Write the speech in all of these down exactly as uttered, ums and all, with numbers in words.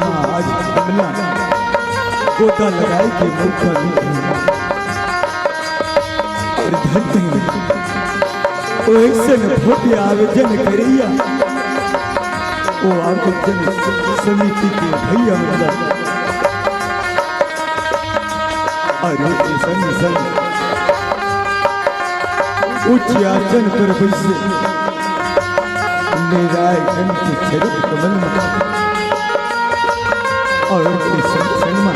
आज हमला गोता लगाए के मौका मिल गया। अउ धन नहीं, ओ अइसन भोटिया आवेदन करइया, ओ आवेदन समिति के भइया मन ला अउ संग संग उच्च आसन पर बइसे नारायण के चरण कमल म अउ संग संग म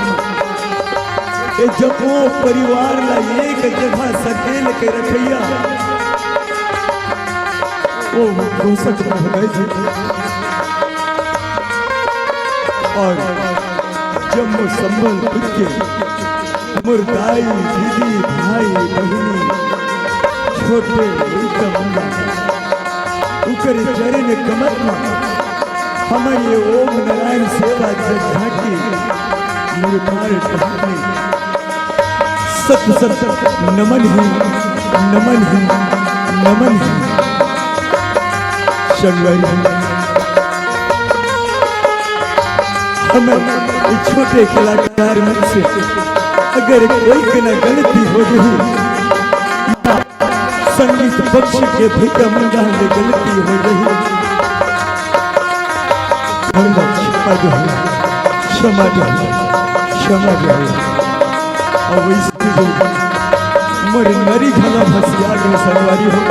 ए जम्मो परिवार ला एक जगह सकेल के रखइया, ओ घोषक महोदय जी अउ जम्मो संबल खुद के मोर दाई, दीदी, भाई, बहिनी, छोटे लइका मन ला उकर चरण कमल म हमर ये ओम नारायण सेवा जगराता के निर्माण ढांढे सत सत नमन हे, नमन हे, नमन हे। संगवारी, हमर ये छोटे कलाकार मन से अगर कोई के ना गलती हो गई, संगीत पक्ष के भइया मन ला ले गलती हो गई, हमला क्षमा देहू, क्षमा देहू, क्षमा देहू। अउ वइसे जो मोर नरी घला भसिया गे संगवारी हो,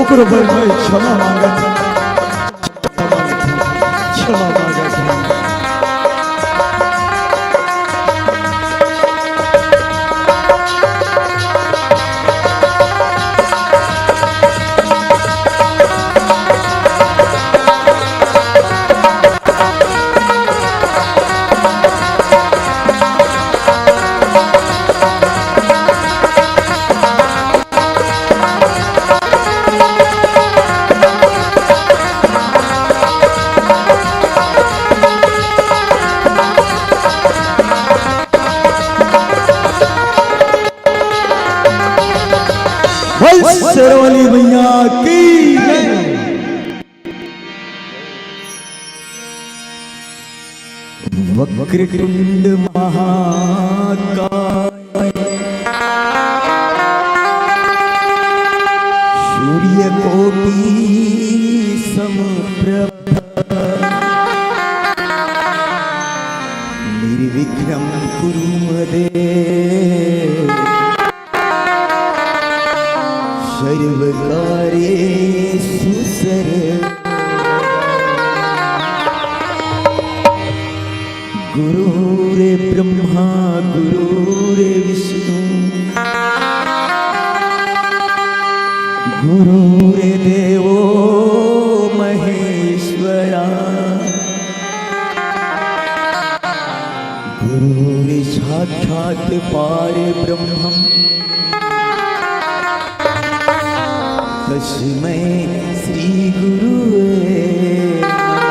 ओकरो बर मैं क्षमा मांगत हूं। क्षमा मांगत हूं। बोल शेरावाली मैया की जय। वक्रतुंड महाकाय, सूर्यकोटि समप्रभ, निर्विघ्नं कुरु मे देव, सर्वकार्येषु सर्वदा। गुरुर्ब्रह्मा गुरुर्विष्णु गुरुर्देवो महेश्वरा। गुरुर्साक्षात् परब्रह्मम्। तस्मै श्री गुरुवे नमः।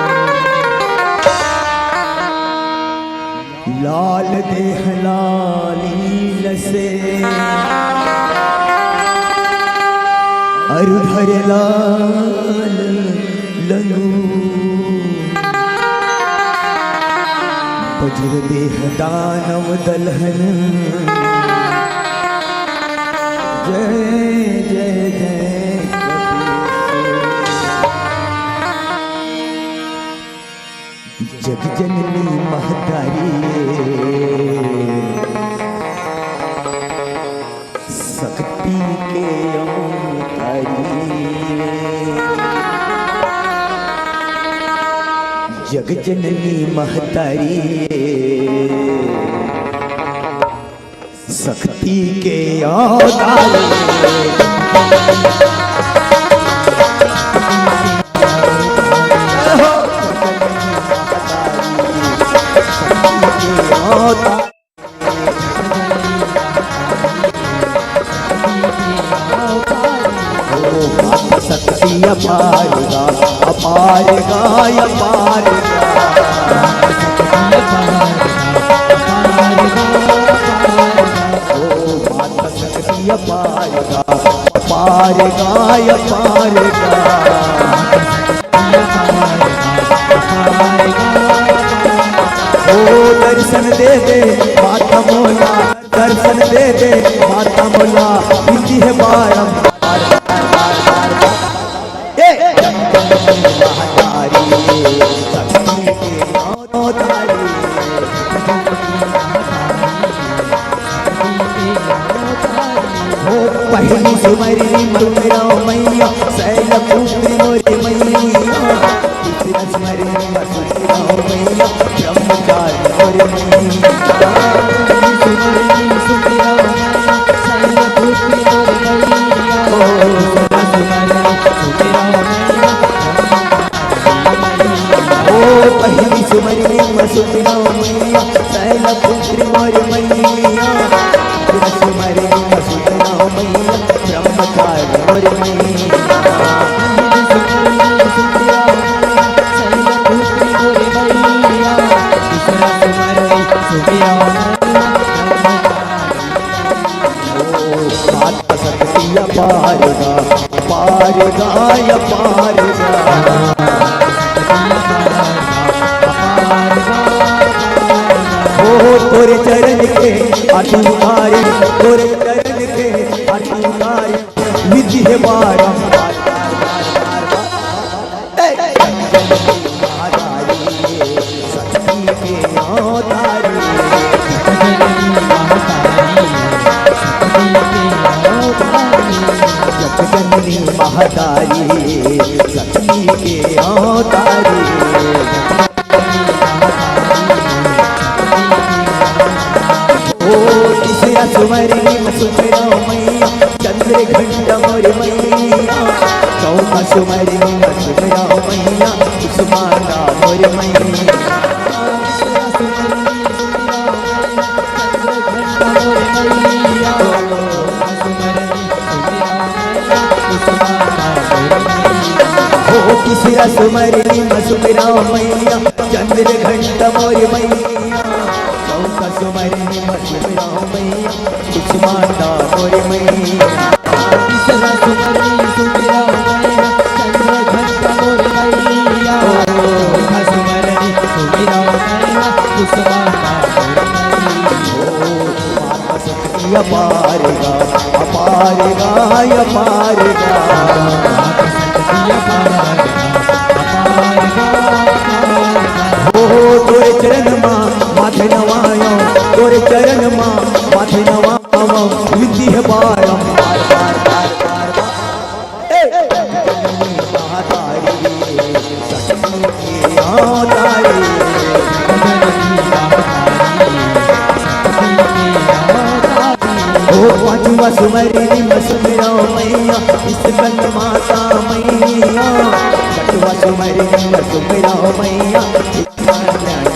लाल देह लाली लसे, अरु धर लाल लंगू। वज्र देह दानव दलहन। जय जय जय कपीस। जग जननी महतारी, शक्ति के अवतारी। जग जननी महतारी, शक्ति के अवतारी। शक्ति के अवतारी। ओ माता शक्ति अपार गा, अपार गा, अपार गा। ओ माता शक्ति अपार गा, अपार गा, अपार गा। ओ दर्शन दे दे माता मोला, दर्शन दे दे माता मोला, विनती हे बारंबार। ए, जगदम्बे महतारी, शक्ति के अवतारी। हो पहली सुमरनी सुमिरव मैया, शैलपुत्री मोरे मैया। दूसरा सुमरनी सुमिरव मैया, ब्रह्मचारी मोरे मैया। पहली सुमरनी सुमिरव मैया, शैलपुत्री मोरे मैया। ओ, दूसरा सुमरनी सुमिरव मैया, ओ पहली सुमरनी म सुमिरव मैया, शैलपुत्री मोर मैया। दूसरा सुमरनी म सुमिरव मैया, ब्रह्मचारी मोर मैया। पहली सुमरनी म सुमिरव मैया, शैलपुत्री मोर मैया। दूसरा सुमरनी म सुमिरव मैया, ब्रह्मचारी। ओ माता शक्ति अपार गा, अपार गा, अपार गा। ओ तोरे चरण के आशीर्वाद, तोरे चरण के आशीर्वाद, विनती हे बारंबार। जगदम्बे महतारी, शक्ति के अवतारी। जगदम्बे महतारी, शक्ति के अवतारी। ओ तीसरा सुमरनी म सुमिरव मैया, चंद्र घंटा मोर मैया। चौथा सुमरनी म सुमिरव मैया, कुसुमांडा मोर मैया। तीसरा सुमरनी म सुमिरव मैया, चंद्र घंटा मोर मैया। चौथा सुमरनी म सुमिरव मैया, कुसुमांडा मोर मैया। ओ तीसरा सुमरनी म सुमिरव मैया, चंद्र घंटा मोर मैया। चौथा सुमरनी म सुमिरव मैया, कुसुमांडा मोर मैया। तीसरा सुमरनी सुमिरव मैया, चंद्र घंटा मोर मैया। चौथा सुमरनी सुमिरव मैया, कुसुमांडा मोर मैया। ओ माता शक्ति अपार गा, अपार गा, अपार गा। माता शक्ति अपार गा, अपार गा, अपार गा। ओ तोरे चरण मा माथे नवायो, तोरे चरण मा माथे नवायो, विनती हे बारंबार, बार, बार, बार, बार। ए, महतारी, शक्ति के अवतारी। ओ पांचवा सुमरनी म सुमिरव मैया, स्कंद माता मैया। छठवा सुमरनी म सुमिरव मैया,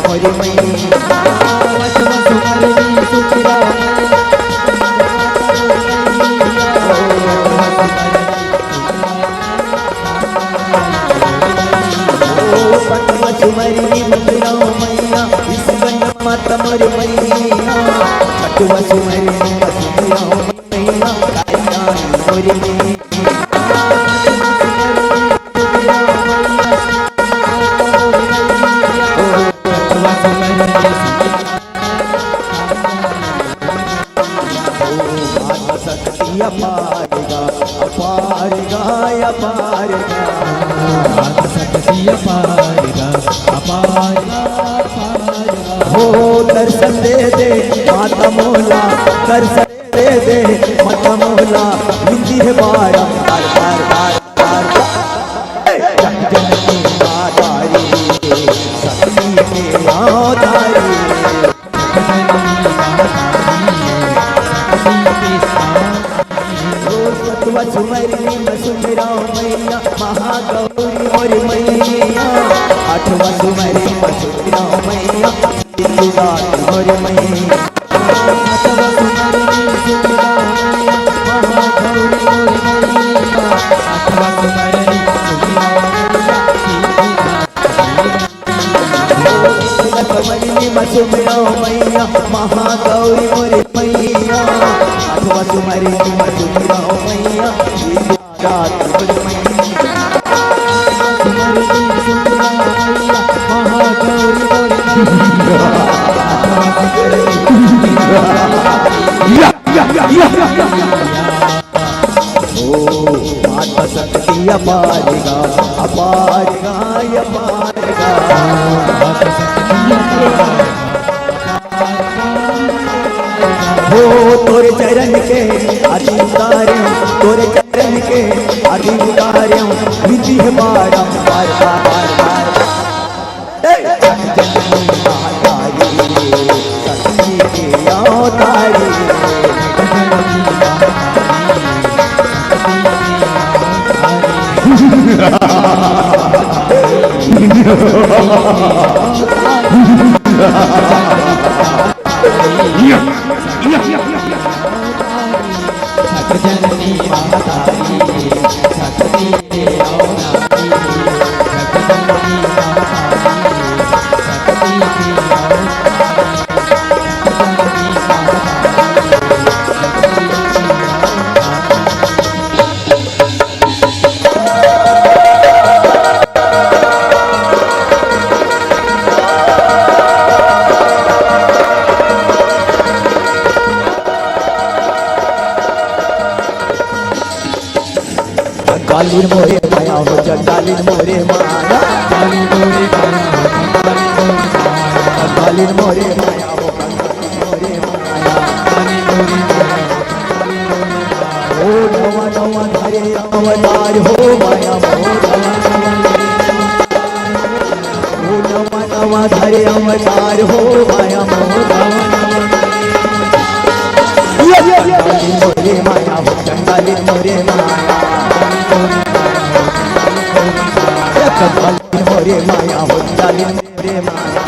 मोर मैया। पांचवा सुमरनी सुमिरव मैया, ओ पांचवा सुमरनी सुमिरव मैया, स्कंद माता मोर मैया। छठवा सुमरनी म सुमिरव मैया, काली रानी मोर मैया। शक्ति अपार गा, अपार गा, अपार गा। शक्ति अपार गा, अपार गा, अपार गा। हो दर्शन दे दे माता मोला, दर्शन दे दे माता मोला, विनती हे बारंबार, बार, बार, बार, बार। ए, जग जननी महतारी, शक्ति के अवतारी। ओ सतवा सुमरनी म सुमिरव मैया, महागौरी मोर मैया। आठवा सुमरनी म सुमिरव मैया, सिद्धू दानी मोर मैया। सातवा सुमरनी सुमिरव मैया, महागौरी मोर मैया। आठवा सुमरनी सुमिरव मैया, सिद्धू दानी। सुमरनी म सुमिरव मैया, महागौरी मोर मैया। आठवा सुमरनी म सुमिरव मैया, सिद्धू दानी मोर मैया। सुमरनी सुमिरव मैया, महागौरी मोर मैया। या। ओ, माता शक्ति अपार गा, अपार गा, अपार गा। हो तोरे चरण के आदि उतारे, तोरे चरण के आदि उतारे, विधि है बारंबार, बार, बार, बार। ए! शक्ति के अवतारी। काली मोरे माया हो, काली मोरे माया। काली मोरे माया हो, काली मोरे माया। काली मोरे माया हो, काली मोरे माया। काली मोरे माया हो, काली मोरे माया। ओ नवा नवा धरे अवतार हो माया हो, नवा नवा धरे। ओ नवा नवा धरे अवतार हो माया हो, नवा नवा। ये, ये, ये। काली मोरे माया हो, काली मोरे माया। काली मोरे माया हो, काली मोरे माया।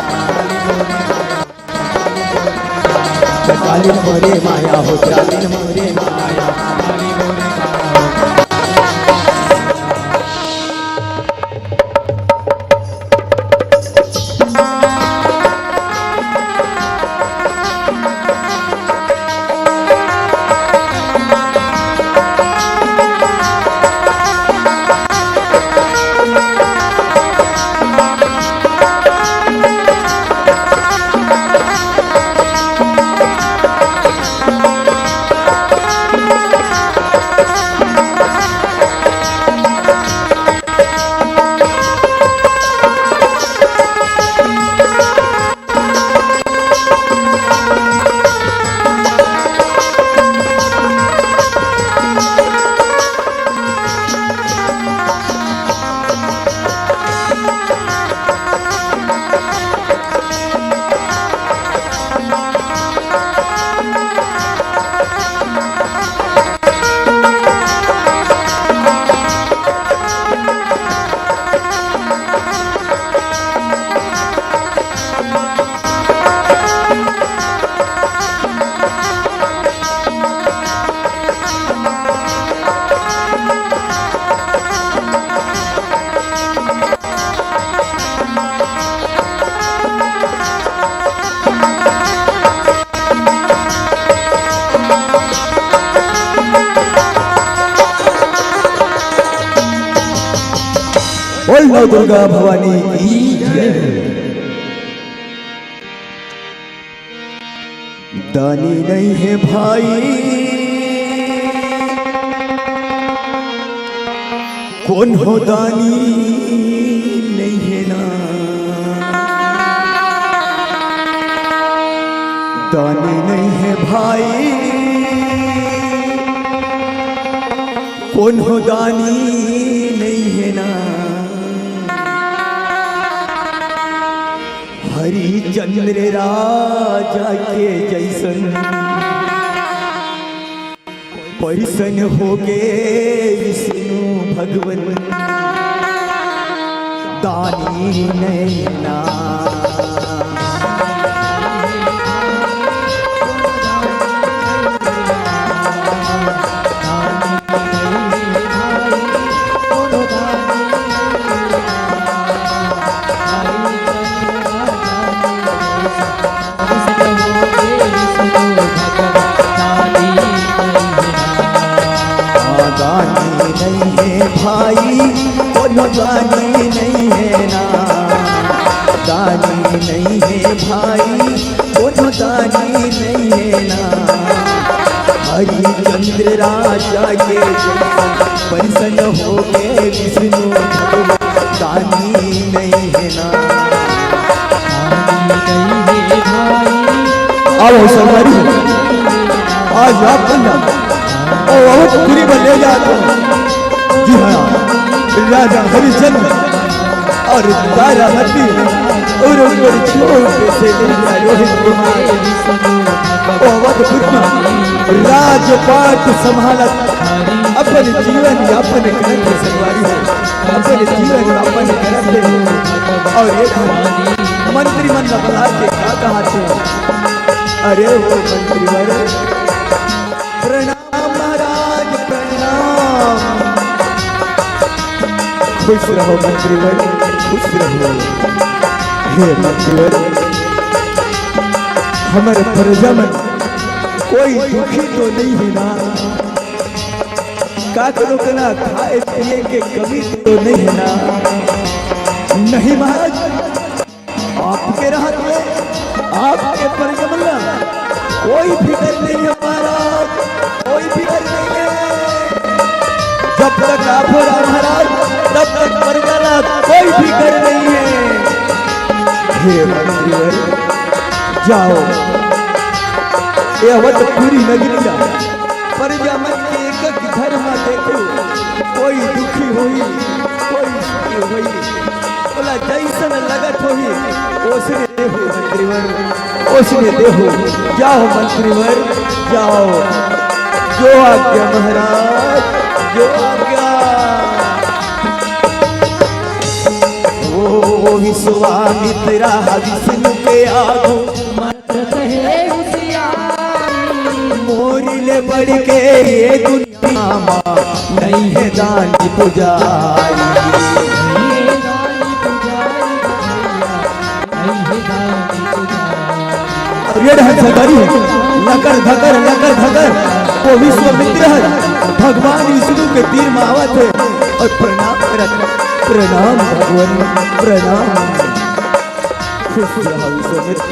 काली मोरे माया हो, काली मोरे माया। बोल नव दुर्गा भवानी की जय। दानी नहीं है भाई, कौन हो दानी नहीं है ना। दानी नहीं है भाई, कौन हो दानी नहीं है ना। हरिचंद्र राजा के जैसन परिसन होगे विष्णु भगवन, दानी नैना। दानी नहीं है भाई, कोनो दानी नहीं है ना। दानी नहीं है भाई, कोनो दानी नहीं है ना। हरिचंद्र राजा के जैसन प्रसन्न हो गए विष्णु भगवान, दानी नहीं है ना। आओ संगवारी, आज आप बंदा, ओ, आओ पूरी बन ले जा तो। जी हाँ, राजा हरिचंद्र और तारामती और उनके छोटे से बेटा रोहित कुमार, ओ, अवधपुर में राजपाट संभालत अपन जीवन यापन करत हे संगवारी हो, अपन जीवन यापन करत हे। और एक मंत्री मन बतला के का कहा थे, अरे वो मंत्री वर, प्रणाम महाराज, प्रणाम। खुश रहो मंत्रीवर, खुश रहो। हे मंत्रीवर, हमर प्रजा मन कोई दुखी तो नहीं है ना? का करो के ना, खाए पिए के कमी तो नहीं है ना? नहीं महाराज, आपके रहत में, आपके प्रजा मन ला कोई फिकर नहीं है महाराज, कोई फिकर नहीं है। जब तक आप हो राम महाराज, तब तक प्रजा ला कोई फिकर नहीं है। हे मंत्रीवर, जाओ, ये अवधपुरी नगरी ला प्रजा मन के एक एक घर में देखो, कोई दुखी होई, कोई सुखी होई, ओला जैसन लगत होही, ओसने देहू मंत्रीवर, ओसने देहू। जाओ मंत्रीवर, जाओ। जो आज्ञा महाराज, जो आज्ञा। ओ विश्वामित्रा विष्णु के आगू, मत कहे होशियारी। मोरी ले बढ़ के ये दुनिया नहीं है दानी पुजारी। और ये ढंग से करी है, लकर धकर, लकर धकर, वो विश्वामित्र है, भगवान विष्णु के तीर में आवत है और प्रणाम करत, प्रणाम भगवान, प्रणाम। खुश रहा विश्वामित्र,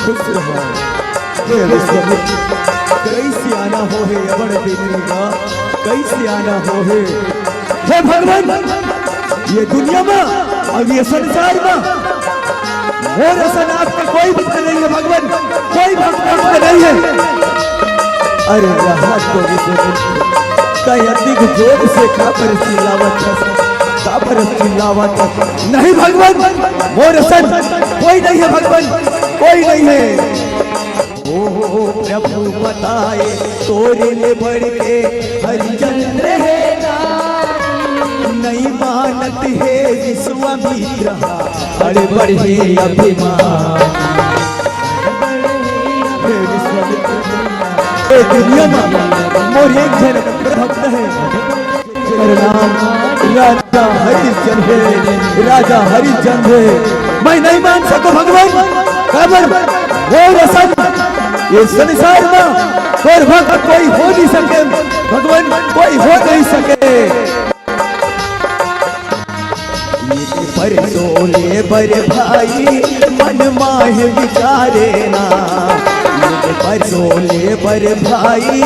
खुश रहा। हे विश्वामित्र, कैसे आना हो हे अवण देवी का, कैसे आना हो हे। हे भगवान, ये दुनिया में, अब ये संसार में, मोर असन आपके कोई भक्त नहीं है भगवान, कोई भक्त आपके नहीं है। अरे रहा तो विश्वामित्र, कई अधिक जोर से काबर चिल्लावत है, काबर चिल्लावत है। नहीं भगवान, मोर असन कोई नहीं है भगवान, कोई नहीं है। ओ प्रभु बताए तोरे ले बढ़ के हरिचंद्र है, नहीं मानत हे विश्वामित्र, अरे बढ़े अभिमान। हे विश्वामित्र, ए दुनिया में मोर एक झन भक्त है, प्रणाम। राजा हरिश्चंद्र है, राजा हरिश्चंद्र है। मैं नहीं मान सको भगवान, काबर मोर असन ये संसार में मोर भक्त कोई हो नहीं सके, भगवान कोई हो नहीं सके। परसोले बर भाई मन माहे विचारे ना, परसोले बर भाई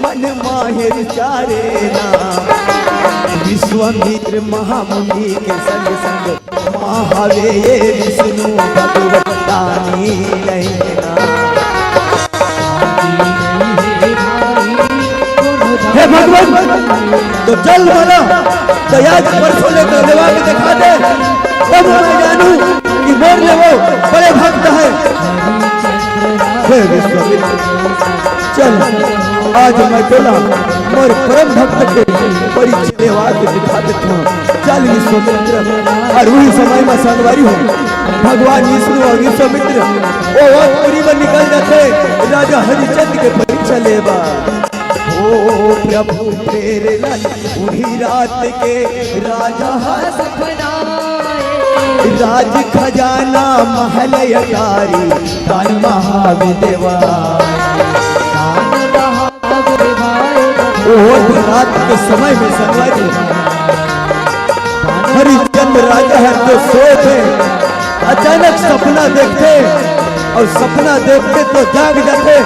मन माहे विचारे ना। विश्वामित्र महामुनि के संग संग महावे ये विष्णु भगवतानी नहीं ना। हे भगवान, तो जल माना, तो याद परसोले तो लेवा के दिखा दे, तब मैं जानू कि मोर ले वो बड़े भक्त है। हे विश्वामित्र, चल, आज मैं तोला मोर परम भक्त के परिचय देवा के दिखा देता हूँ। चल विश्वामित्र, और वही समय में संगवारी हो, भगवान विष्णु और विश्वामित्र वो अवधपुरी में निकल जाते, राजा हरिचंद्र के परिचय लेवा। ओ प्रभु प्रेरलन उही रात के राजा हा सपना, राज खजाना महल अटारी दान महाविदेवा। ओ रात के समय में संगवारी हरिश्चंद्र राजा है तो सोए थे, अचानक सपना देखते, अउ सपना देखथे तो जाग जाथे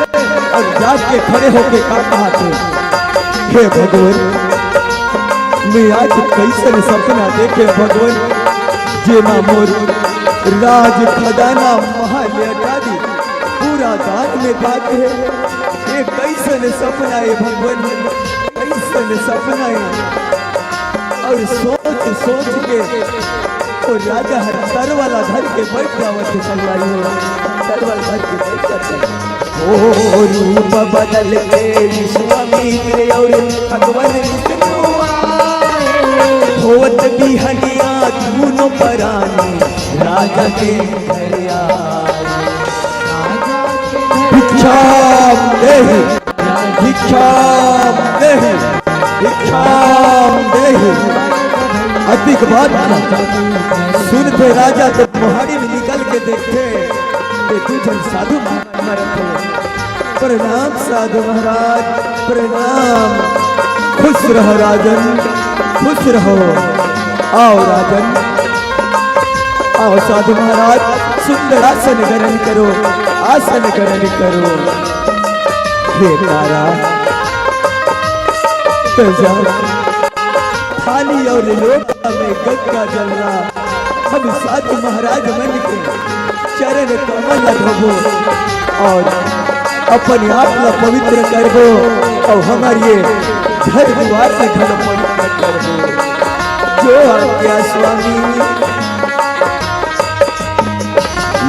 अउ जाग के खड़े होके का कहथे, "हे भगवान, मैं आज कइसन सपना देखे भगवान, जेमा मोर राज खजाना महल अटारी पूरा दान में बाटे हे। ये कइसन सपना हे भगवान, कइसन सपना हे?" अउ सोच सोच के वो राजा हर तरवाला धर के बइठ जावत हे, संगवारी हो, तरवाला धर के बइठ जावत हे। ओ रूप बदल के विश्वामित्र अउ भगवान विष्णु आए, होवत बिहनिया दूनों परानी राजा के घर आए। भिक्षाम देहि, भिक्षाम देहि, भिक्षाम देहि। अतिक बात सुनथे राजा तो मोहारी में निकल के देखथे, ये दू झन साधु महात्मा रहिथे। प्रणाम साधु महाराज, प्रणाम। खुश रहो राजन, खुश रहो। आओ राजन, आओ साधु महाराज, सुंदर आसन ग्रहण करो, आसन ग्रहण करो। हे तारा, तो जा, थाली अउ लोटा में गंगा जल ला, हम साधु महाराज मन के चरण कमल ला धोबो अउ अपन आप ला पवित्र करबो अउ हमर ये घर दुवार ला घलो पवित्र करबो। जो आज्ञा स्वामी।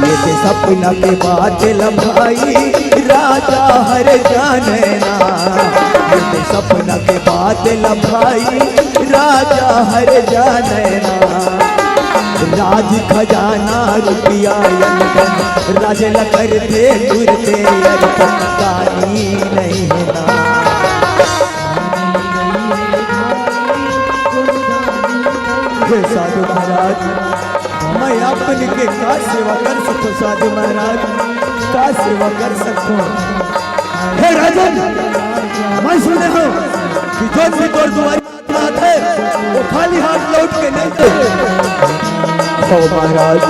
ये तो सपना के बादल भाई राजा हर जाने ना, ये तो सपना के बादल भाई राजा हर जाने ना। राज खजाना रुपया अनगन राज ल करथे तुरते अर्पण, दानी नहीं है ना। हे साधु महाराज, मैं आपन के का सेवा कर सकथों साधु महाराज, का सेवा कर सकथों? हे राजन, मैं सुने हूँ कि जोन भी तोर दुवारी आथे, वो खाली हाथ लौट के नहीं दे। हो महाराज,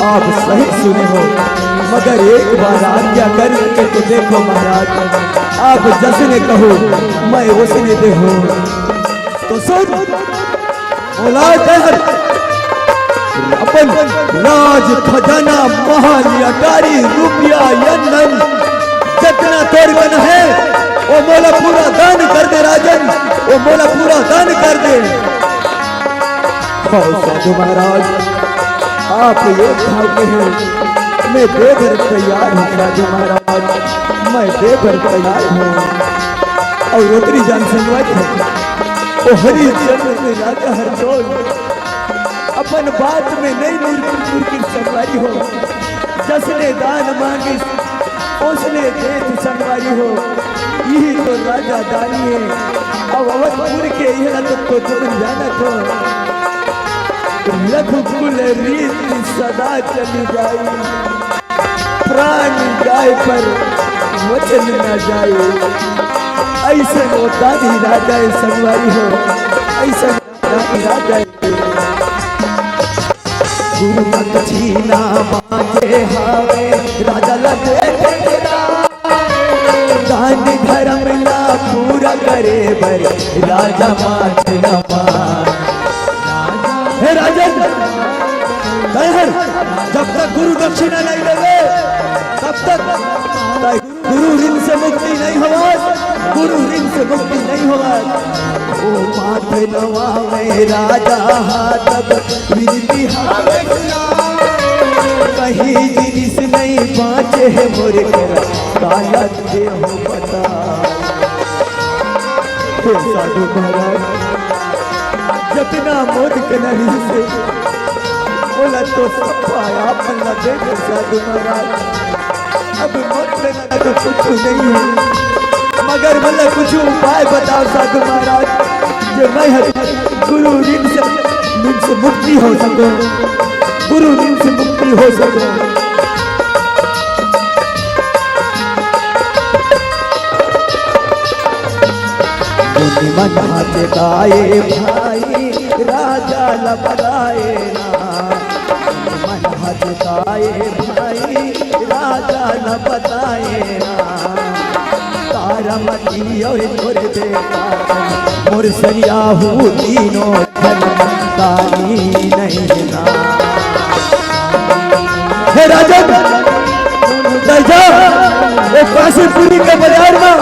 आप सही सुने हो, मगर एक बार आज्ञा करके तो देखो महाराज, आप जसने कहो, मैं वसने देहूँ। तो सुन, औलाद है, अपन राज खजाना, महल, अटारी, रुपया, अनधन, जतना तोर कन है, वो मोला पूरा दान कर दे राजन, वो मोला पूरा दान कर दे। हो साधु महाराज, आप ये भाग्य है, मैं दे बर तैयार हूँ साधु महाराज, मैं दे बर तैयार हूँ। अउ ओतरी जान संगवारी हो, ओ हरिश्चंद्र के राजा हर जोन अपन बात में नहीं मुरकिर मुरकिर संगवारी हो, जसने दान मांगिस ओसने देत संगवारी हो। इही तो राजा दानी है। अब अवधपुर के इहला तो, तो तुम जानत हो, रघुकुल रीत सदा चली जाई, प्राण जाए पर वचन न जाए। ऐसे वो दानी राजा है संगवारी हो, ऐसे वो दानी राजा है। गुरु पक्ष ना बाजे हावे, राजा ला देखे दान धर्म ला पूरा करे बर, राजा माथ नवा। हे राजन, दयाहर, जब तक गुरु दक्षिणा नहीं देवे, तब तक गुरु ऋण से मुक्ति नहीं होवत, गुरु ऋण से मुक्ति नहीं होवत। ओ माथ नवावे राजा हा तब विनती हावे, कहीं जिनिस नहीं बाँचे हे मोर करा, काला दे हो बता। हे साधु महाराज, जतना मोर करा रहिसे, ओला तो सब आपन ला दे दे साधु महाराज। अब मोर करा तो कुछ नहीं है, मगर मोला कुछ उपाय बताओ साधु महाराज, जे मैं हर गुरु ऋण से, ऋण से मुक्ति हो सकूं, गुरु ऋण से मुक्ति हो सकूं। मुनि मन हत गाए भाई, राजा ला बलाए ना। मुनि मन हत गाए भाई, जान बताए राम। तारा मती और तोर बेटा मोर सरिया हूँ तीनों जन तारी नहीं ना। हे राजन, चल जा, वो काशीपुरी के बाजार में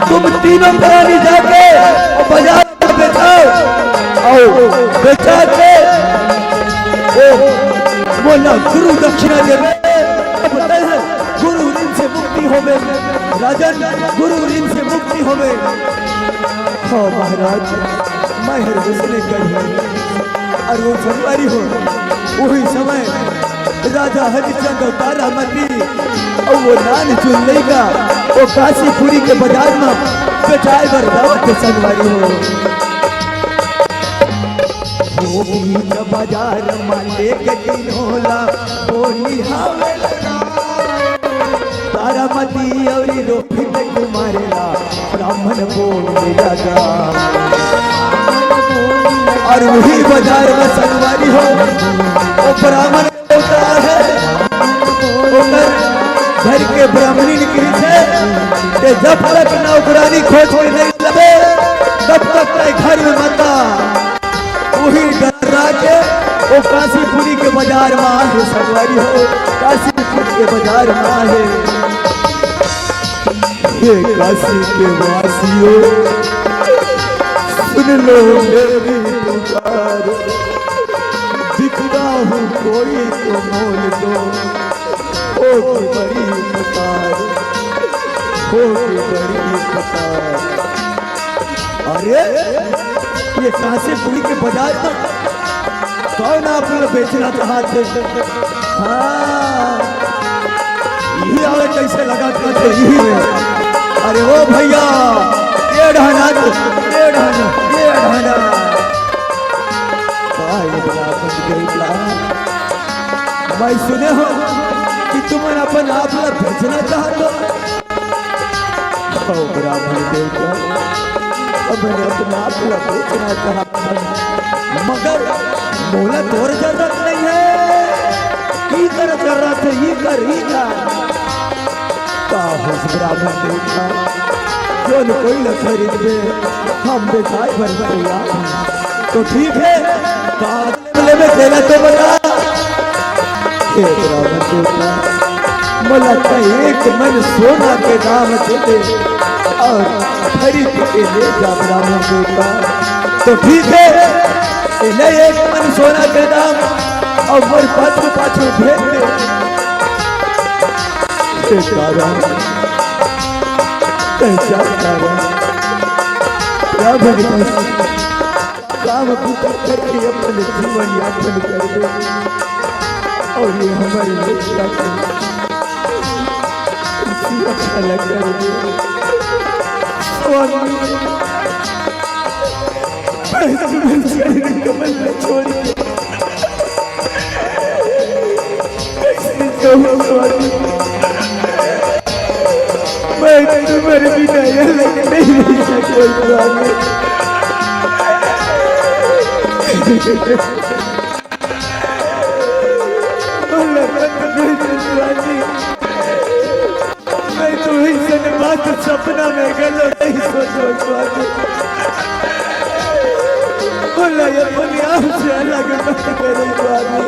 तुम तीनों प्राणी जाके वो बाजार में बेचाओ, आओ, बेचा के वो मोला गुरु दक्षिणा दे। अब तय है, गुरु ऋण से मुक्ति होवे, राजन, गुरु ऋण से मुक्ति होवे। हाँ महाराज, मैं हर उसने कही और वो संगवारी हो। वही समय राजा हरिश्चंद्र तारामती और वो नान चुन लइका वो काशीपुरी के बाजार में बेचाए बर जावत हे संगवारी हो। वो बीच बाजार में लेके टिनोला बोली हावे लगा। तारामती और रोहित कुमार ला ब्राह्मण बोल लगा। और वही बाजार में संगवारी हो, वो ब्राह्मण होता है, ओकर घर के ब्राह्मणी ने कही थे कि जब तक नौकरानी खोज के नहीं लबे, तब तक तय घर में मता। वही डरा के वो काशीपुरी के बाजार में आ हे संगवारी हो, काशीपुर के बाजार में आ हे। हे काशी के वासियों, सुन लो मेरी पुकार, बिकता हूँ कोई तो मोल दो, होगी बड़ी उपकार, होगी बड़ी उपकार। अरे, ये काशीपुरी के बाजार में कौन आप लोग बेचना चाहते हैं? हाँ, यही आवे कैसे लगा था तो यही में। अरे ओ भैया, ये ढाना तो, ये ढाना, ये ढाना। भाई बड़ा बन गई बड़ा। मैं सुने हो कि तुमन अपन आप ला बेचना चाहत हो। ओ ब्राह्मण देवता, अब मैं अपन आप ला बेचना चाहत हूँ, मगर मोला तोर जरूरत नहीं है। ई कर जरूरत है, ई कर, ई कर। का होस ब्राह्मण देवता, जोन कोई ला खरीदबे, हम बेचाए बर तैयार हन। तो ठीक है, का लेबे तेला तो बता। हे ब्राह्मण देवता, मोला त एक मन सोना के दाम दे दे और खरीद के ले जा ब्राह्मण देवता। तो ठीक है, ले एक मन सोना के दाम और मोर पाछू पाछू भेज दे। हे तारा, हे जा तारा, या भगवान। काम बूता करके अपन जीवन यापन करबे और ये हमर लइका के सुरक्षा ला करबे। स्वामी, मैं तुम्हें चरण कमल में छोड़ के कैसे कहूँ स्वामी? मैं तुम्हारे बिना ये अलग नहीं रह सकता स्वामी। भला मत भेजो स्वामी। मैं तो ऐसन बात सपना में गलो नहीं सोचो स्वामी। भला ये दुनिया से अलग मत करो स्वामी,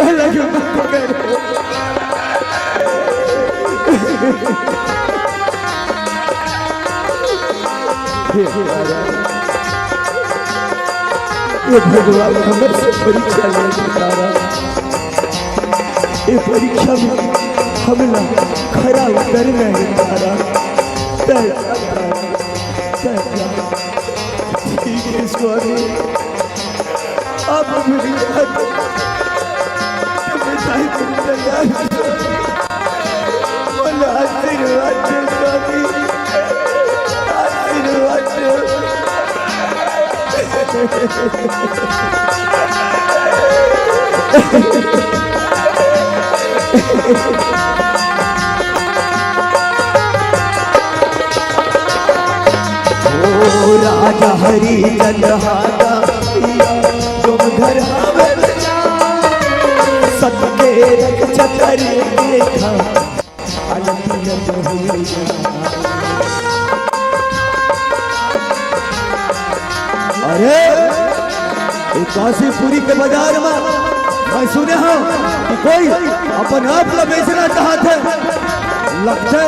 अलग मत करो। हे तारा, ये भगवान हमर से परीक्षा ले तारा। ये परीक्षा में हमला खरा उतरना है तारा। तय, तय, ठीक है स्वामी। आप मेरी बात, तुम्हें दाई को तैयार कर। बोलो, आशीर्वाद दो स्वामी, आशीर्वाद दो। ओ राजा हरिचंद हाथा, तुम घर आवे, सत्य रक्षा करिए। देखा, अलग अलग हुई। अरे, ये काशीपुरी के बाजार में मैं सुने हूँ कि कोई अपन आप ला बेचना चाहत हे। लगथे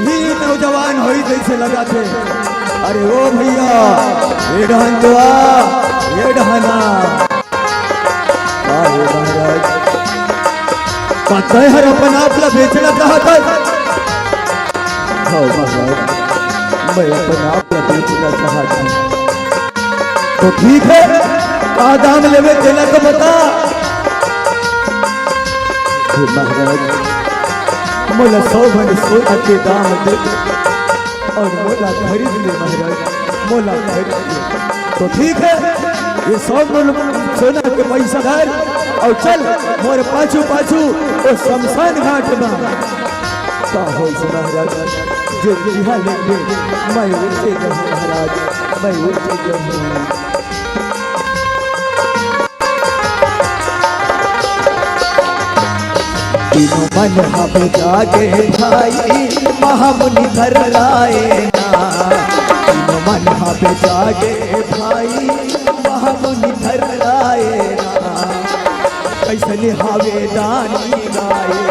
ये नौजवान होही जैसे लगथे। अरे ओ भैया, ये डहन तो आ, ये डहन आ। का हे महाराज? का तैं हर अपन आप ला बेचना चाहत हस? हाँ महाराज, मैं अपन आप ला बेचना चाहत हूँ। तो ठीक हे, का दाम लेबे तेला तो बता। हे महाराज, मोला सौ भर सोना के दाम दे। अउ मोला खरीद ले महाराज, मोला खरीद ले। तो ठीक हे, ये सौ मन सोना के पइसा धर अउ चल मोर पाछू पाछू ओ शमशान घाट म। का होइस महाराज, जे जिहा लेबे, मैं उठे जाहूँ महाराज, मैं उठे जाहूँ। तीनों मन हम जागे भाई, महामुनि धर लाए ना। तीनों मन हम जागे भाई, महामुनि धर लाए ना। कैसन हावे दानी गाए,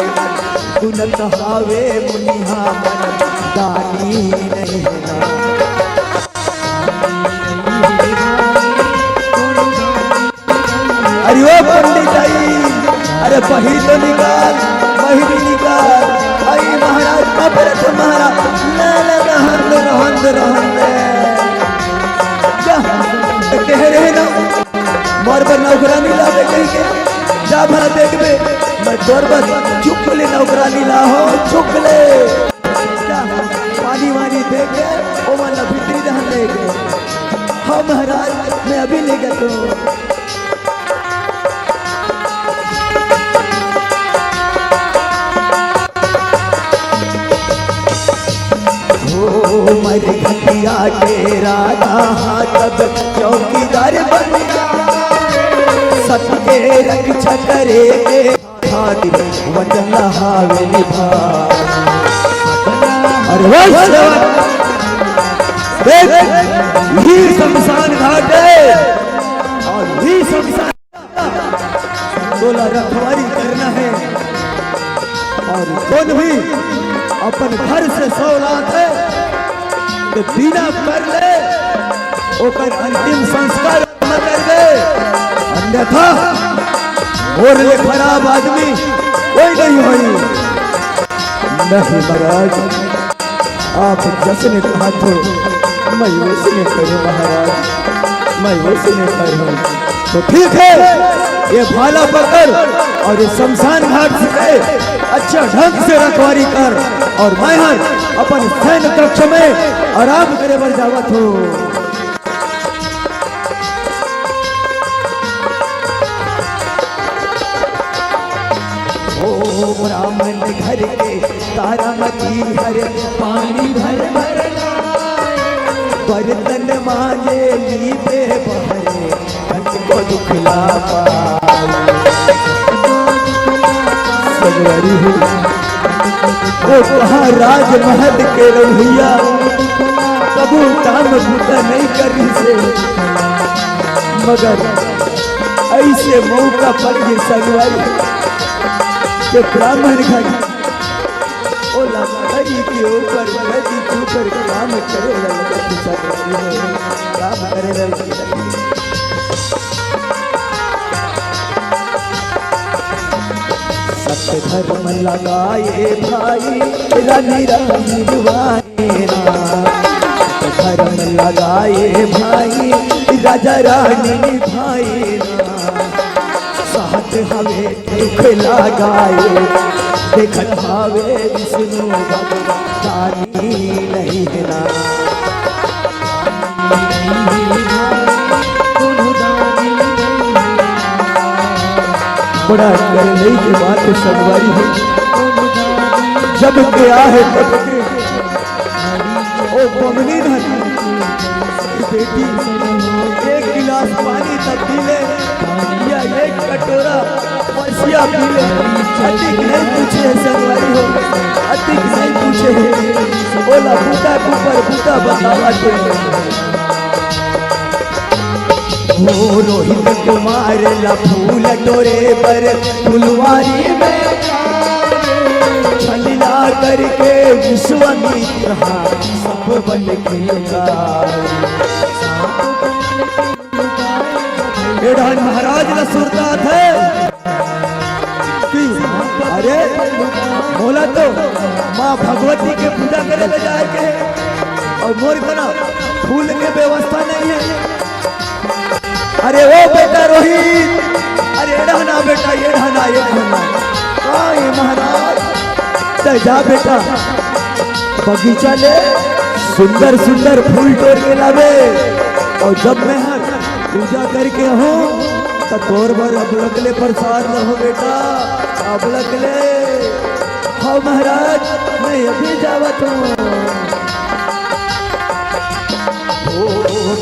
गुणत हावे मुनिहा मन, दानी नहीं ना। अरे ओ पंडित दाई, अरे बहिरी तो निकाल, बहिरी निकाल। आई महाराज, का परत हे महाराज? ना, ना, रहन दे, रहन दे, रहन दे। जा, कहे रहे ना, मोर बर नौकरानी लाबे कहिके। जा भला देखबे, मैं तोर बर चुकले नौकरानी लाहूँ, चुकले। जा, पानी वानी देके, ओमन ला भीतरी रहन देके। हाँ महाराज, मैं अभी लेगत हूँ। ओ मर घटिया के राजा, हाँ तब चौकीदार बन गया। सत के रक्षा करे के खातिर वचन हावे निभा। अरे वाह, क्या बात। देख, ये शमशान घाट हे अउ ये शमशान तोला रखवारी करना हे। अउ कोन भी अपन घर से सौलात हे, तो बिना कर ले ओकर अंतिम संस्कार न करबे, अन्यथा मोर ले खराब आदमी कोई नहीं होई। नहीं महाराज, आप जसने कहा थो, मैं उसने करूँ महाराज, मैं उसने करूँ। तो ठीक हे, ये भाला पकड़ अउ ये शमशान घाट से अच्छा ढंग से रखवारी कर अउ मैं हर अपन शयन कक्ष में आराम करे बर जावत हूँ। ओ ब्राह्मण घर के तारामती हर पानी भर भर लाए, बर्तन मांजे लीपे बहरे, धन को दुखला पाए। संगवारी हो, ओ कहाँ राजमहल के रउहिया, कभू काम बूता नहीं करिस हे, मगर अइसे मौका पड़ गे संगवारी के ब्राह्मण घर ओला खरी के ऊपर, खरी के ऊपर काम करे ला लगथे संगवारी हो, काम करे ला लगथे। सत धर्म लगाए भाई, रानी रानी रुवाए ना। सत धर्म लगाए भाई, राजा रानी निभाए ना। साथ हवे दुख लगाए, देखत हवे विष्णु भगवान, दानी नहीं हे ना। बड़ा करनई के बात हे संगवारी हो, जब के आहे तब के। ओ बमनी ना बेटी, एक गिलास गिलास पानी तब पी ले, या एक कटोरा बसिया पी ले। अधिक नहीं पूछे हे संगवारी हो, अधिक नहीं पूछे हे। ओला बूता के ऊपर बूता बतावत हे। ओ रोहित कुमार ला फूल टोरे बर फुलवारी में छलिया करके विश्वामित्र हा सब बन के लुकाए। ए डहन महाराज ला सुरता थे कि अरे मोला तो माँ भगवती के पूजा करे ले जाए के हे अउ मोर करा फूल के व्यवस्था नहीं हे। अरे ओ बेटा रोहित, अरे ए डहना बेटा, ए डहना, ए डहना। हाँ, ए महाराज, तैं जा बेटा, बगीचा ले सुंदर सुंदर फूल टोर के लाबे, अउ जब मैं हर पूजा करके आहूँ, त तोर बर अबलक ले प्रसाद लाहूँ बेटा, अबलक ले। हाँ महाराज, मैं अभी जावत हूँ। ओ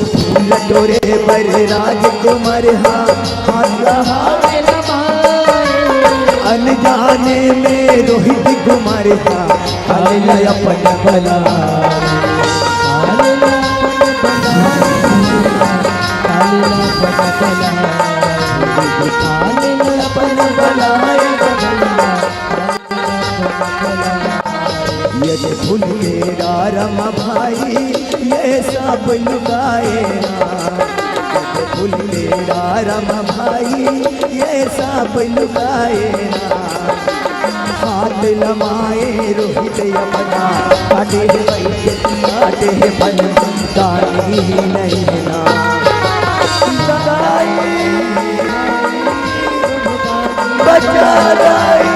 फूल टोरे बर राजकुमार हा, हा, हा। अनजाने में रोहित कुमार हा, काल ला अपन बला। अपन बला। ये फूल के डारा म भाई, ये सब लुकाए ना। ये फूल के डारा म भाई, ये सब लुकाए ना। हाथ लमाए रोहित अपना, काटे हे भाई, काटे हे फन, दानी ही नहीं है ना। बचाई, बचा दाई,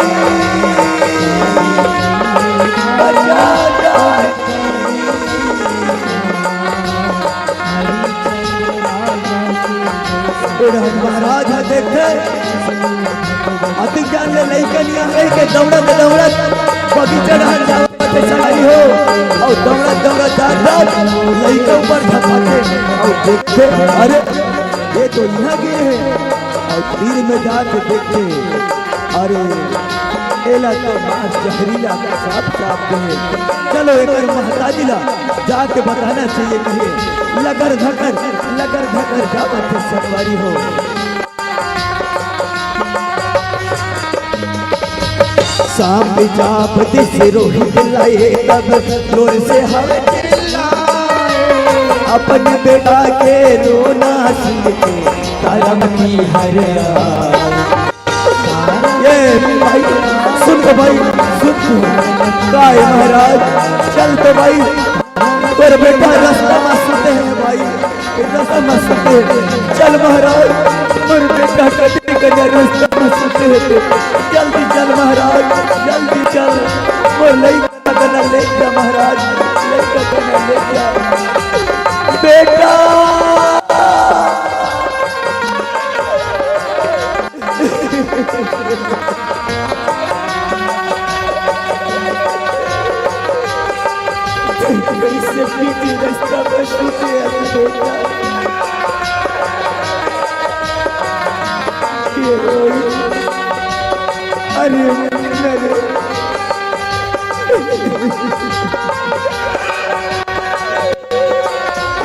बचा दाई। महाराज ह देखथे, अति ज्ञान ले लइका नियन कहिके दौड़त दौड़त बगीचा डहर जावत हे संगवारी हो, अउ दौड़त दौड़त जात जात लइका ऊपर झपाथे अउ देखथे, अरे ये तो इहाँ गिरे हे, अउ तीर में जाके देखथे, अरे एला तो मार जहरीला साफ साफ दे। चलो एकर महतारी ला जाके बताना चाहिए कि ये लगर धकर, लगर धकर जावत हे संगवारी हो। सांप चाप दिस रोहित लाए तब जोर से हवे चिल्लाए। अपन बेटा के रोना सुन के करम की हर आए। ये भाई, सुन तो भाई, सुन तो। काय महाराज, चल तो भाई, तोर बेटा रास्ता में सुते हे भाई, रास्ता में सुते हे। चल महाराज, तोर बेटा कटे कन्या रास्ता में सुते हे। जल्दी चल महाराज, जल्दी चल। मोर लइका कन्या ले जा महाराज, लइका कन्या ले जा। बेटा। कैसे बीती रास्ता में टूटे अभी बेटा। ये रोई। अरे, अरे।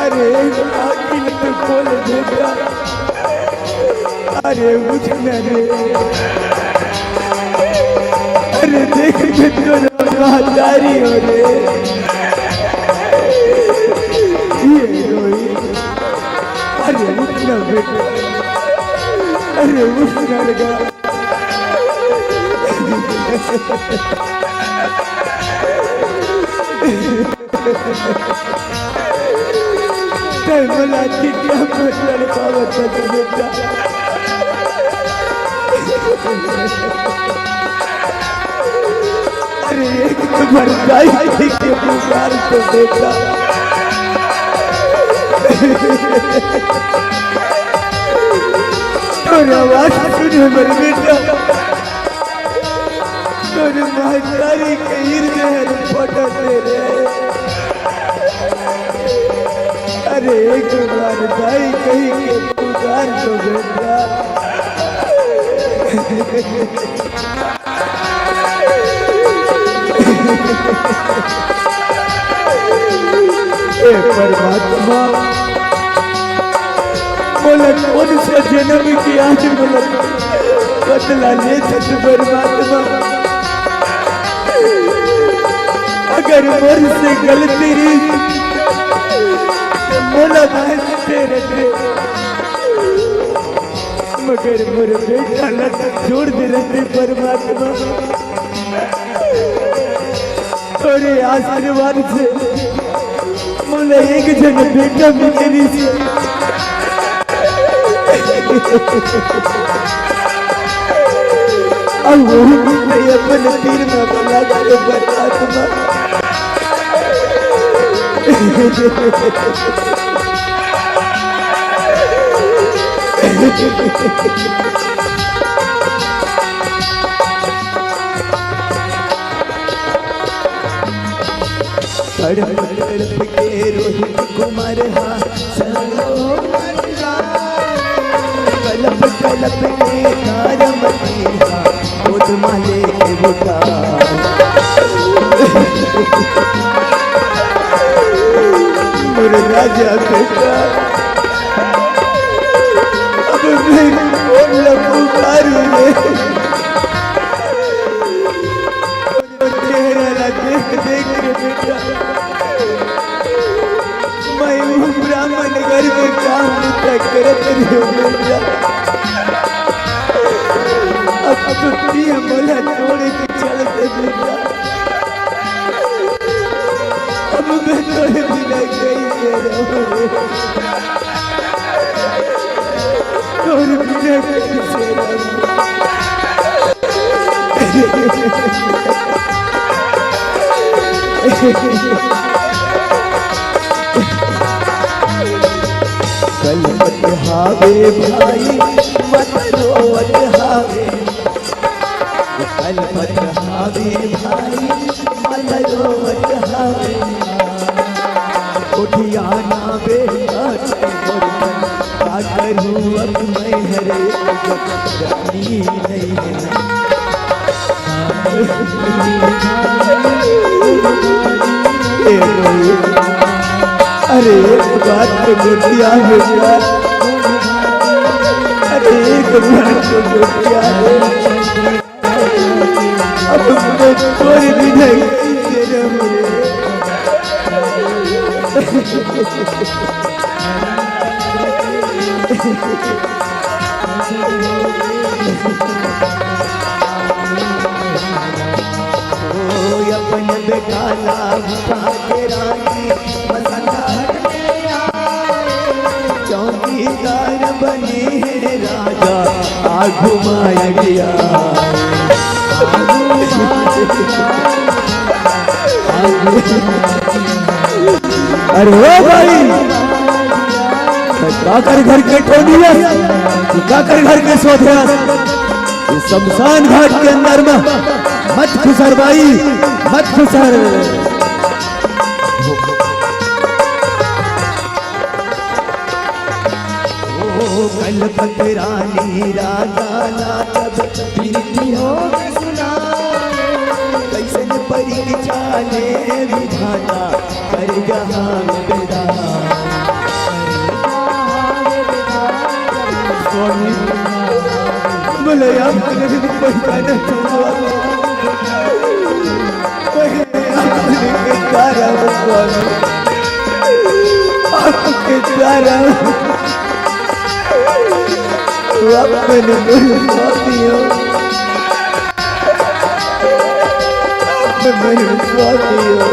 अरे, आखिर तो खोल बेटा। अरे, उठ ना रे। अरे, देख के तो महतारी हो रे। ये रोई। अरे, उठ ना बेटा। अरे, उठ ना रे। तैं मोला चिट्ठिया पर लड़कावत हस बेटा। अरे एक बार दाई के पुकार तो बेटा। तोर आवाज सुने बर बेटा। तोर महतारी के हृदय हर फटत हे रे। अरे एक बार दाई कहि के कर दो बेटा। हे परमात्मा, मोला कोन से जनम के आज मोला बदला लेथस परमात्मा। अगर मोर से गलती रहिस, त मोला माफ दे रहिथे। मगर मोर बेटा ला त छोड़ दे रहिथे परमात्मा। तोरे आशीर्वाद से मोला एक झन बेटा मिले रहिस। अब वो भी मैं अपन तीर में बला डाले परमात्मा। तड़प तड़प के रोहित कुमार हा, सरो मर जाए। कलप कलप के तारमती हा, गोद माले के बुता। मोर राजा बेटा, अब मैं कोन ला पुकारूं रे? चेहरा ला देख देख के बेटा, मैं वो ब्राह्मण घर में काम करत रहे बेटा। अब तो तैं मोला छोड़ के चल दे बेटा। अब मैं तोरे बिना कइसे रहूं? तोरे बिना कइसे रहूं? कलपत हावे भाई, मत रोवत हावे। कलपत हावे भाई, मत रोवत हावे। उठिया ना बे, का करूं अब मैं हरे, रानी नहीं है। ए रोई। अरे एक बात तो गोटिया बेटा, अरे एक बात तो गोटिया। अब मैं तोरे बिना कइसे रहूं रे? ओ अपन बेटा ला उठा के रानी, मसंद हट में आए। चौकीदार बने हे राजा, आगू माया गया। अरे ओ भाई, काकर घर के टोनिया, काकर घर के सोधिया, ये शमशान घाट के अंदर में मत खुसर भाई, मत खुसर। ओ कलपत रानी राजा ला जब प्रीति हो सुनाए, कइसन परीक्षा ले विधाता कर जहां में बेदार। स्वामी, बोले आप पहचाने तो स्वामी। आपके कारण स्वामी, आपके कारण। आप मैंने मेरे स्वामी हो, आप मेरे स्वामी हो।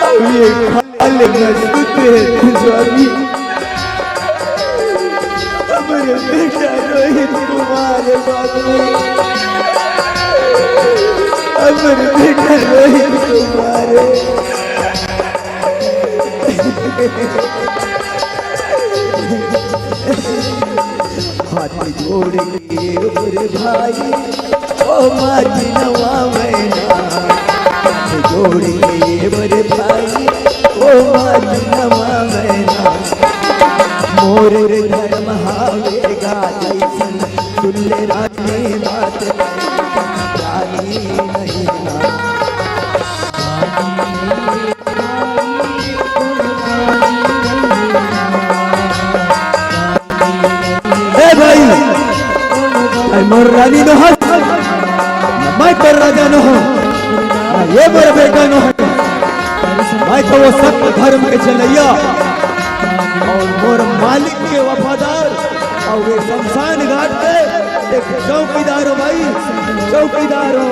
अब ये खाल में सुते हैं स्वामी। हमर बेटा रोहित कुमार बाबू, हमर बेटा रोहित कुमार। हाथ जोड़ के मोर भाई, ओ माँ जिनवा मैना, हाथ जोड़ के मोर भाई, ओ माँ नवा मैना, मोर धर्म हावे गा जैसन, सुन ले रानी बात, रानी नहीं ना। ए भाई, ए मोर रानी नो हस, मैं तोर राजा नो हूँ, ये मोर बेटा नो है। मैं तो वो सत्य धर्म के चलैया और मोर मालिक के वफादार और ये शमशान घाट के एक चौकीदार हो भाई, चौकीदार हो।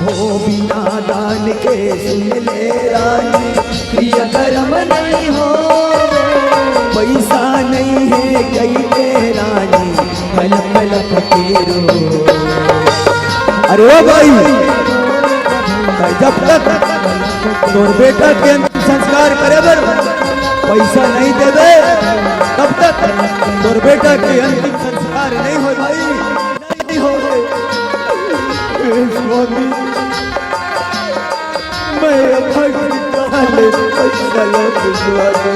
हो बिना दान के सुन ले रानी, प्रिय धर्म नहीं हो, पैसा नहीं है कई के रानी, पलप पलप के रो। अरे ओ भाई, जब तक तोर बेटा के अंतिम संस्कार करे बर पैसा नहीं देबे, तब तक तोर बेटा के अंतिम संस्कार नहीं हो भाई, नहीं हो। ए स्वामी, मैं अभागी, कहाँ ले पैसा ला भिजवा दे?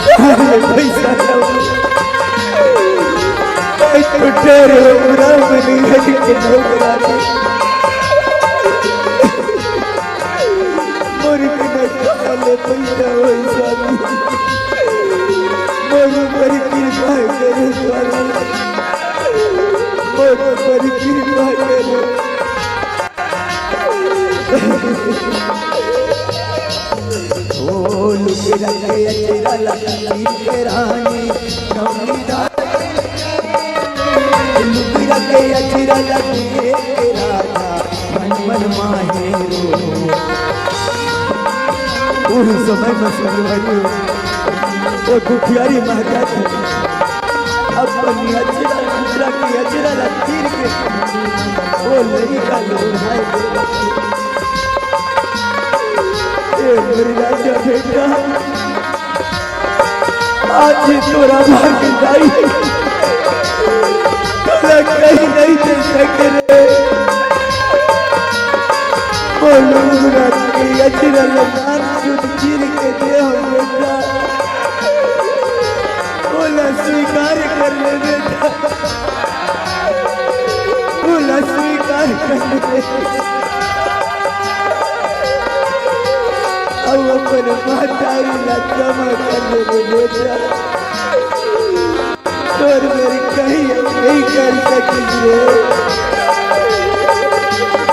कहाँ ले पैसा ला? मैं तो डर हो, बुरा मन घर के लोग रानी। मोर बिना कहाँ ले पैसा होई स्वामी? मोर ऊपर कृपा करे स्वामी, मोर ऊपर कृपा करे। ओ लुगरा के अचरा लगी के रानी, लुगरा के अचरा लगी के राजा, मन मन माहेरो। उही समय में सुनवाई हो। ओ दुखियारी महका थी। अपन अचरा, दूसरा की अचरा ला तीर के। ओ लड़का लोढ़ाए दे। ए मेरे राजा बेटा। आज तोरा भाग जाई, तोरा कहीं नहीं दे सके रे। बोलो मुराद के अचरा लमान सुन गिर के दे हो बेटा। बोला स्वीकार कर ले बेटा। बोला स्वीकार कर ले। अब अपन महतारी ला क्षमा कर दे रे बेटा। तोर मेरी कहीं नहीं कर सकी रे।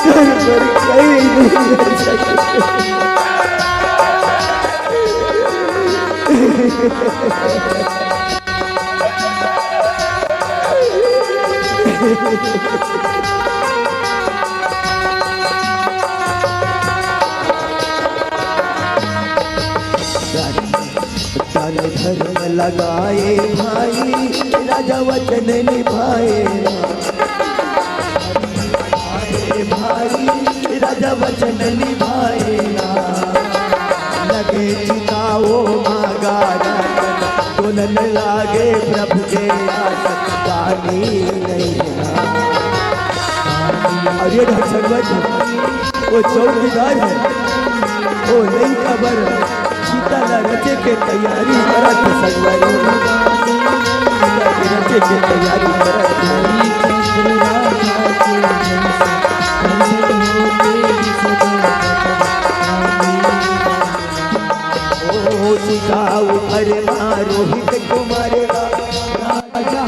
तोर मेरी कहीं नहीं कर सकी। दान धर्म लगाए भाई, राजा वचन निभाए। ए भाई, राजा वचन निभाए ना। लगे चिताओ मागा रतन, तोलन लागे प्रभु के आसन, दानी नहीं ना। अरे ढाक संगत, वो चौकीदार है, वो नहीं खबर। सीता ला रचे के तैयारी करत संगवारी। सीता के रचे के तैयारी करत। ओ सीता उपर मा रोहित कुमार राजा।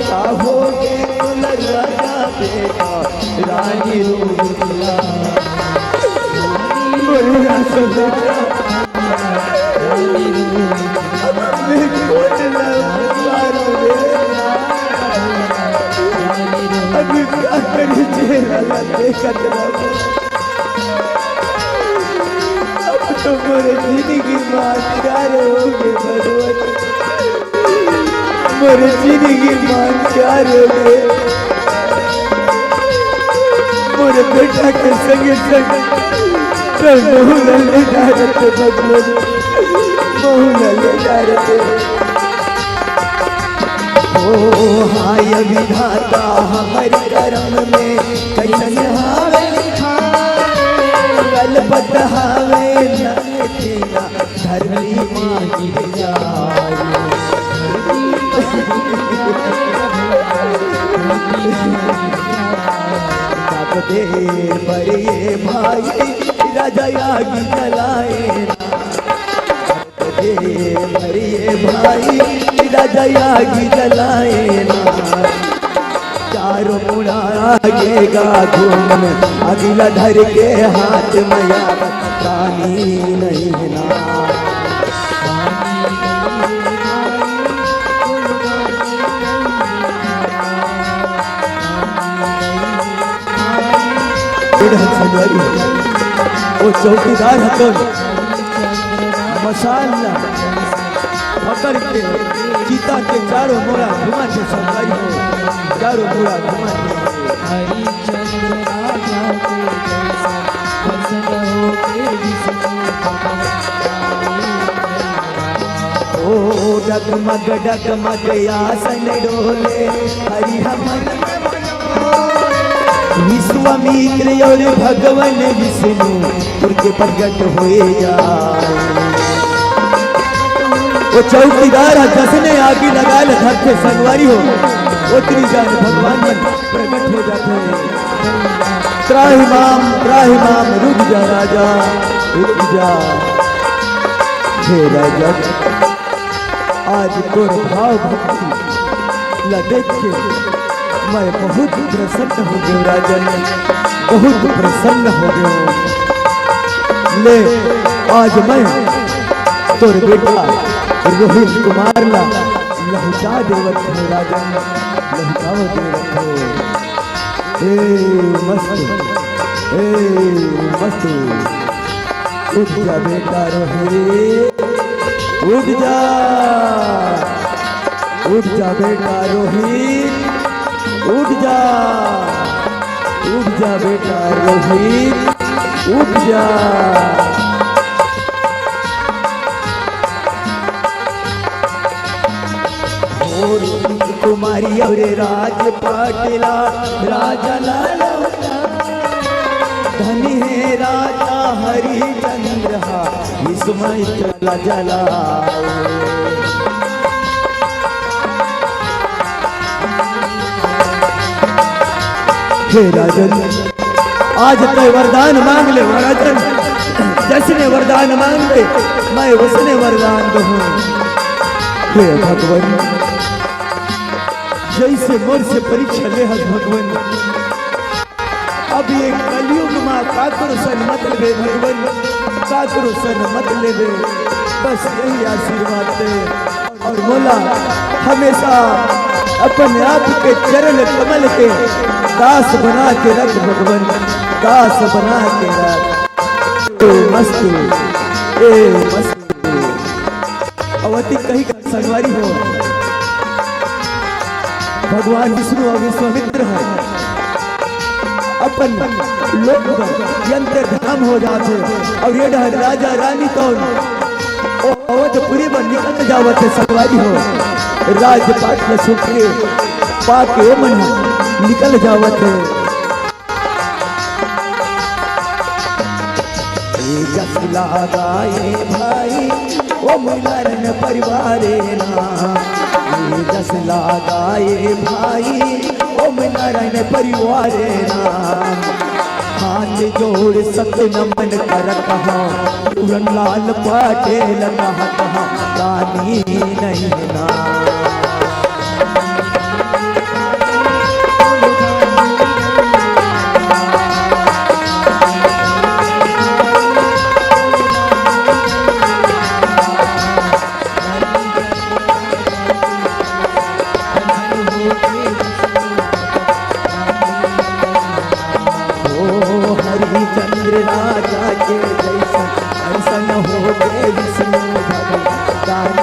कहोगे कुल राजा बेटा, रानी रूप दुलार। बोलिया सदा। अब मैं कोट लंबार में। अब का करी चेहरा ला देखत रहूं। अब तो मोर जिंदगी मा अंधियार होगे भगवान। मोर जिंदगी मा अंधियार होगे। मोर बेटा के संगे संग तोर बहू ला ले डारत भगवान, बहू ला ले डारत। ओ हाय विधाता, हमर करम में कइसन हावे लिखान, कलपत हावे नैतिना धरती माँ गिर जाए। तब दे बड़े भाई राजा आग जलाए। ए भरिए भाई, राजा आग जलाए ना। चारों मुड़ा आगे गा घूम, अगिला धर के हाथ मया, पानी नहीं है ना। बुढ़न संगवारी, वो चौकीदार हतन, मसाल ला पकड़ के चिता के चारों मुड़ा घुमाथे संगवारी हो, चारों मुड़ा घुमाथे। हरिचंद्र राजा के जैसा प्रसन्न होके विष्णु भगवान। ओ डगमग डगमग आसन डोले, हरि हमन विश्वामित्र और भगवान विष्णु तुरते प्रगट होए जाए। वो चौकीदार ह जसने आगी लगा ले धरथे संगवारी हो, ओतनी जान भगवान मन प्रगट हो जाथे। त्राहि माम, त्राहि माम, रुक जा राजा, रुक जा। हे राजा, आज तोर भाव भक्ति ला देख के मैं बहुत प्रसन्न हो गयो राजन, बहुत प्रसन्न हो गयो। ले, आज मैं तोर बेटा रोहित कुमार ला लहुटा देवत हो राजन, लहुटा देवत हो। ए मस्त, ए मस्त। उठ जा बेटा रोहित, उठ जा, उठ जा बेटा रोहित, उठ जा, उठ जा बेटा रोहित, उठ जा। और कुमारी और राज पाटला राजा लाल धनी हे राजा हरिचंद्र हा, विस्मय चला जलाओ। हे राजन, आज तय वरदान मांग ले, राजन, जसने वरदान मांग ले, मैं उसने वरदान दूं। हे भगवान, जैसे मोर से परीक्षा ले हस भगवान, अब ये कलयुग मा काकरो सन मत लेबे भगवान, काकरो सन मत लेबे, बस यही आशीर्वाद दे। और मोला हमेशा अपन आप के चरण कमल के दास बना के रख भगवान, दास बना के रख। ए मस्त, ए मस्त। अवती कही संगवारी हो, भगवान विष्णु और विश्वामित्र ह अपन लोक बर अंतर्धाम हो जाथे और ये डहर राजा रानी तौन ओ अवधपुरी बर निकल जावत हे संगवारी हो। राजपाट ल सुख के पाके ओमन निकल जावत हे। ए जस लागा ए भाई, ओ मिलरन परिवारे ना। ए जस लागा ए भाई, ओ मिलरन परिवारे ना। हाथ जोड़ सत नमन करत हौं, पूरन लाल पटेल कहत हौं, रानी नहीं ना। ओ हरिचंद्र राजा के जैसन, ऐसन हो गए विष्णु भगवान।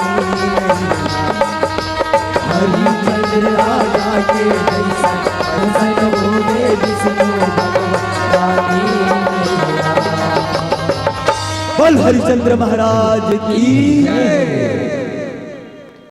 हरिचंद्र राजा के जैसन, ऐसन हो गए विष्णु भगवान। बोल हरिचंद्र महाराज की जय।